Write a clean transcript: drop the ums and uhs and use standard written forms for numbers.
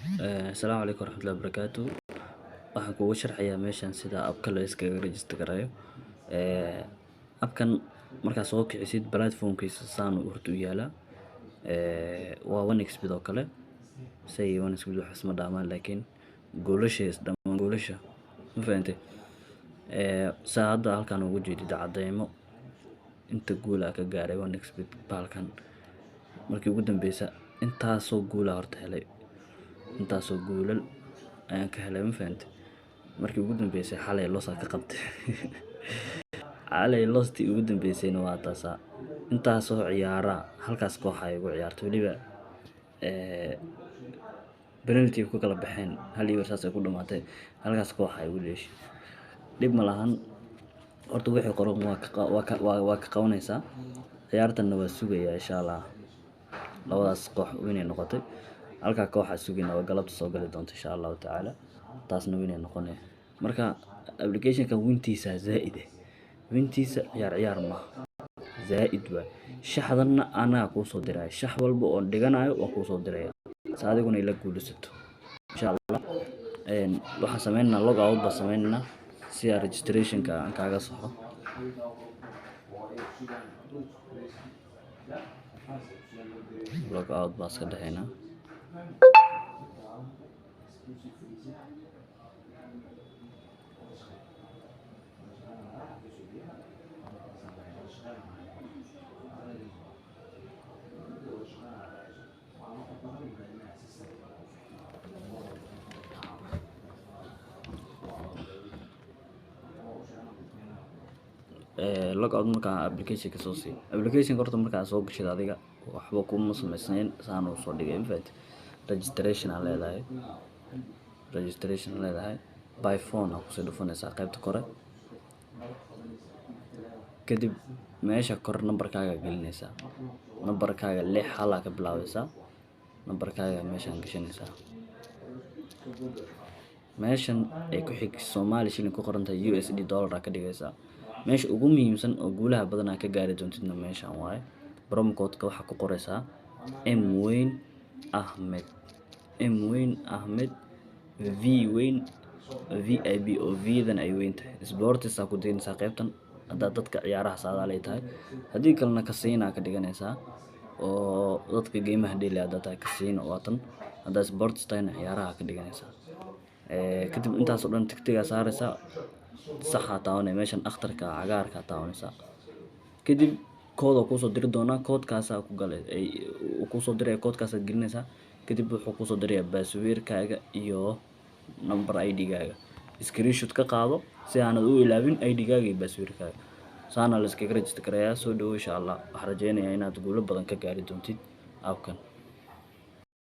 Asalaamu calaykum waraxmatullahi wabarakaatu. Waxaan kugu sharxayaa meeshan sida app-ka la iskaga register gareeyo. App-kan markaad soo kicisid, platform-kiisa saan horta u yaalaa. Waa 1xBet oo kale. Say 1xBet wax isma dhaamaan, laakiin goolasha is dhamaan goolasha. Ma fahantay? Saa hadda halkan ugu jeedid cadeymo inta guul ah ka gaaray 1xBet bahalkan. Markii ugu dambeysa intaasoo guul ah horta helay. Intaasoo guulal ayaan ka helay, ma fahantay? Markii ugu dambeysay xalay loss ka qabtay. Xalay loss-tii ugu dambeysayna waa taasaa. Intaasoo ciyaara halkaas koox ay ugu ciyaartay, weliba penalty ku kala baxeen, 1-0 saas ay ku dhamaatay. Halkaas koox ay ugu dheeshay. Dhib ma lahan. Horta wixii qoran waa ka qabanaysaa. Ciyaartanna waa sugayaa, insha Allah. Labadaas koox win ay noqotay. Halkaa kooxa sugayna waa galabta soo gali doonta, insha Allahu tacaala. Taasna win ay noqonaya. Marka application-kan wintiisa zaa'id eh. Wintiisa ciyaar ciyaar maaha. Zaa'id waay. Shaxdanna anaa kuu soo diraya. Shax walba oo dhiganayo waan kuu soo diraya. Si adiguna ila guulaysato. Insha Allah. Waxaan sameynaynaa log out baan sameynaynaa si aan registration-ka aan kaaga saxo. Log out baan iska dhahaynaa. Log out markaa application-ka soo sii. Application horta markaa soo gashid, adiga waxba kuma samaysnayn, saan uu soo dhigay, ma fahantay? Registration aa leedahay. Registration leedahay. By phone aa kusii dhufanaysaa qaybta kore. Kadib meesha kore nambarkaaga gelinaysaa. Nambarkaaga lix hal aa ka bilaabaysaa. Nambarkaaga meeshaan gashanaysaa. Meeshan ay ku xig Somali shilling ku qoran tahay, USD dollar aa ka dhigaysaa. Meesha ugu muhiimsan oo guulaha badan aa ka gaari doontidna meeshan waaye. Promo code-ka waxaa ku qoraysaa M weyn Ahmed, M weyn Ahmed, V weyn VIP, oo V-dan ay weyn tahay. Sports aa ku daynaysaa qaybtan haddaad dadka ciyaaraha saadaal ay tahay. Haddii kalena casino ka dhiganaysaa, oo dadka game-aha dheeli haddaad tahay, casino waa tan. Haddaad sports tahayna, ciyaaraha ka dhiganaysaa. Kadib intaas oo dhan tick-tigaa saaraysaa, saxaa taabanaya, meeshan akhtarka cagaarka taabanaysaa. Kadib code oo kuusoo diri doonaa, code-kaasaa ku galay uu kuusoo diraya, code-kaasaad gelinaysaa. Kadib wuxuu kuusoo dirayaa password-kaaga iyo number ID-gaaga. Screenshot ka qaado si aanad u ilaawin ID-gaaga iyo password-kaaga. Saana la iskaga register gareeyaa. Soo dhawo, insha Allah. Waxaan rajeynayaa inaad guulo badan ka gaari doontid app-kan.